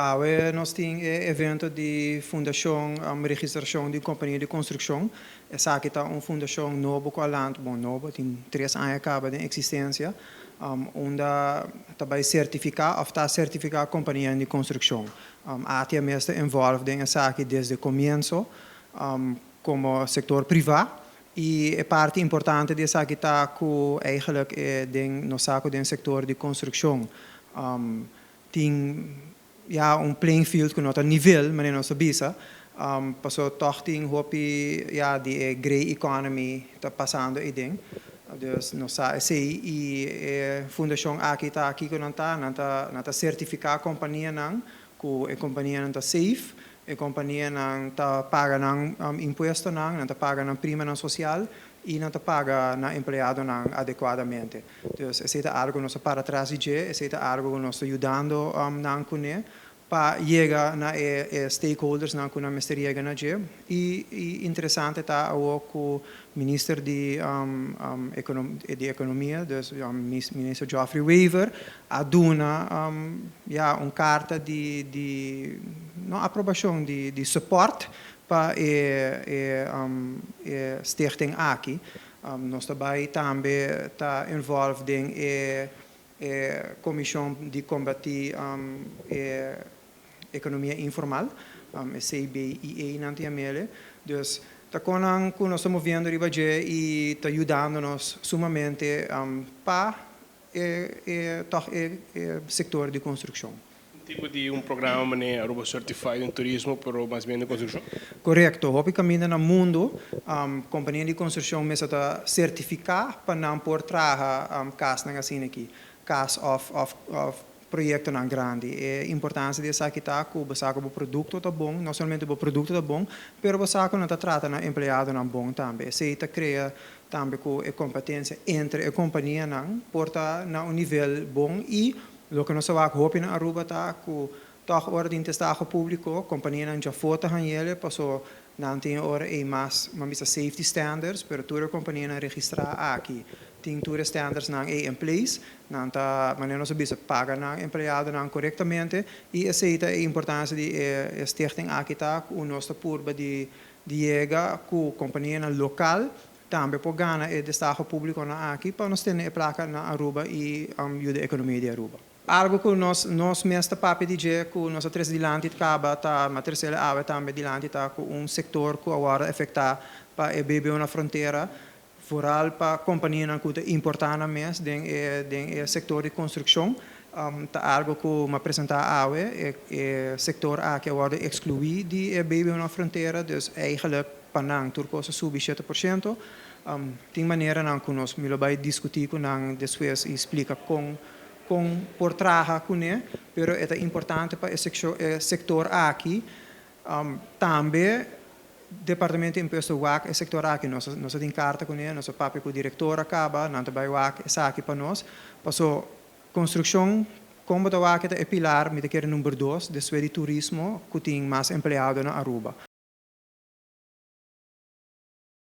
Awe nos tin evento di fundashon, registrashon di kompania di konstrukshon. Esaki ta un fundashon nobo ku a lanta, bon, nobo, tin 3 aña kaba di eksistensia, unda tambe sertifiká òf ta sertifiká kompania di konstrukshon. ATIA mes ta involved den esaki desde komienso komo sektor privá. I e parti importante di esaki ta ku eigenlijk den nos sa ku den sektor di konstrukshon tin, ja, un playing field ku no ta nivel, ma nos bisa, paso toch tin hopi, ja, di grey economy ta pasando ei den. Dus nos sa esei i e fundashon aki ta aki ku nan ta sertifiká kompanianan, ku e kompanianan ta safe, e kompanianan ta paga nan impuestonan, nan ta paga nan primanan sosial i nan ta paga nan empleadonan adekuadamente. Dus esei ta algu nos ta para tras di dje, esei ta algu ku nos ta yudando nan kuné pa yega na e stakeholders nan ku nan mester yega na dje. I interesante ta ku minister di ekonomia, dus minister Geoffrey Wever, a duna ja, un karta di no aprobashon, di support pa e stichting aki. Nos tambe ta involved den e komishon di kombatí e ekonomia informal, CBIE nan ta yam'é. Dus ta ku nos ta moviendo riba dje i ta yudando nos sumamente pa e toch e sektor di konstrukshon. Tipo di un programa manera Aruba Certified in Turismo, pero mas bien di konstrukshon? Korekto. Hopi kaminda na mundu, kompania di konstrukshon mester ta sertifiká pa nan por traha kasnan asina aki, kas òf proyektonan grandi. E importansia di esaki ta ku bo sa ku e produkto ta bon, no solamente e produkto ta bon, pero bo sa ku nan ta trata nan empleadonan bon tambe. Esei ta krea tambe ku e kompetensia entre e kompanianan por ta na un nivel bon. I loke nos a hopi na Aruba ta ku toch ora di destaho públiko, kompanianan djafó ta hañ'é, paso nan tin ora e mas, ban bisa, safety standards, pero tur kompanianan registrá aki tin tur standards nan e in place, nan ta, manera nos bisa, paga nan empleadonan korektamente. I esei ta e importansia di e stichting aki, ta ku nos ta purba di yega ku kompanianan lokal tambe por gana e destaho públiko nan aki pa nos tene e plaka na Aruba i yuda ekonomia di Aruba. Algu ku nos mes ta papia di dje, ku nos a trese dilanti kaba, ta m'a trese awe tambe dilanti, ta ku un sektor ku awor afektá pa e BBO na frontera, vooral pa kompanianan ku ta importá nan mes den e sektor di konstrukshon, ta algu ku m'a presentá awe. E sektor aki awor ekskluí di e BBO na frontera, dus eigenlijk pa nan tur kos a subi 7%. Tin maneranan ku nos mi lo bai diskutí ku nan despues i splika kon por traha kuné, pero ta importante pa e sektor aki. Tambe Departamento di Impuesto wak e sektor aki, nos tin karta kuné, nos papia ku direktor kaba, nan tambe wak esaki pa nos. Paso konstrukshon, komo ta wak, e pilar, mi ta kere number 2, despues di turismo, ku tin mas empleado na Aruba.